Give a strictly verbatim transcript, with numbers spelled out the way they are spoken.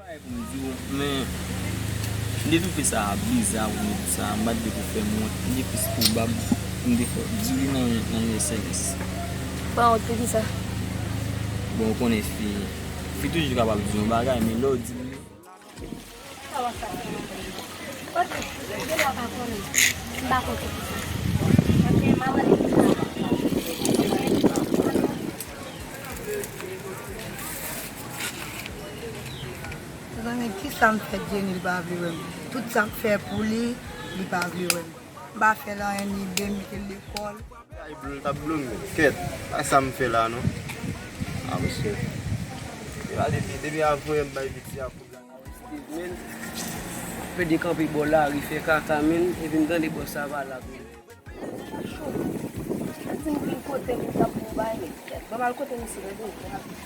Bagay pou m di w, men m te twouve sa biza pou m di sa, m pa t vle pou fè m wont, m te plis pwobab pou m te fè w di wi nan, nan yon S M S. Pa wont pou kisa? Bon, ou konnen fi, fi toujou kapab di yon bagay, men lè w di m li. Mezanmi, kisa m fè Jenny li pa vle wè m? Tout sa m fè pou li, li pa vle wè m. M pa fè l anyen, ni de mete l lekòl. Ay blo, l t ap blo m, men kèt, pa sa m fè la non. A mesye, depi, depi, depi avan yè m bay piti a kob la. Steve, men, plede kanpe bò lari, fè kaka, men, epi m tande bòs sa va la, men. Sa cho. Li di m vin kote m, li t ap bon bagay, men kèt. Ban m al kote misye, tande.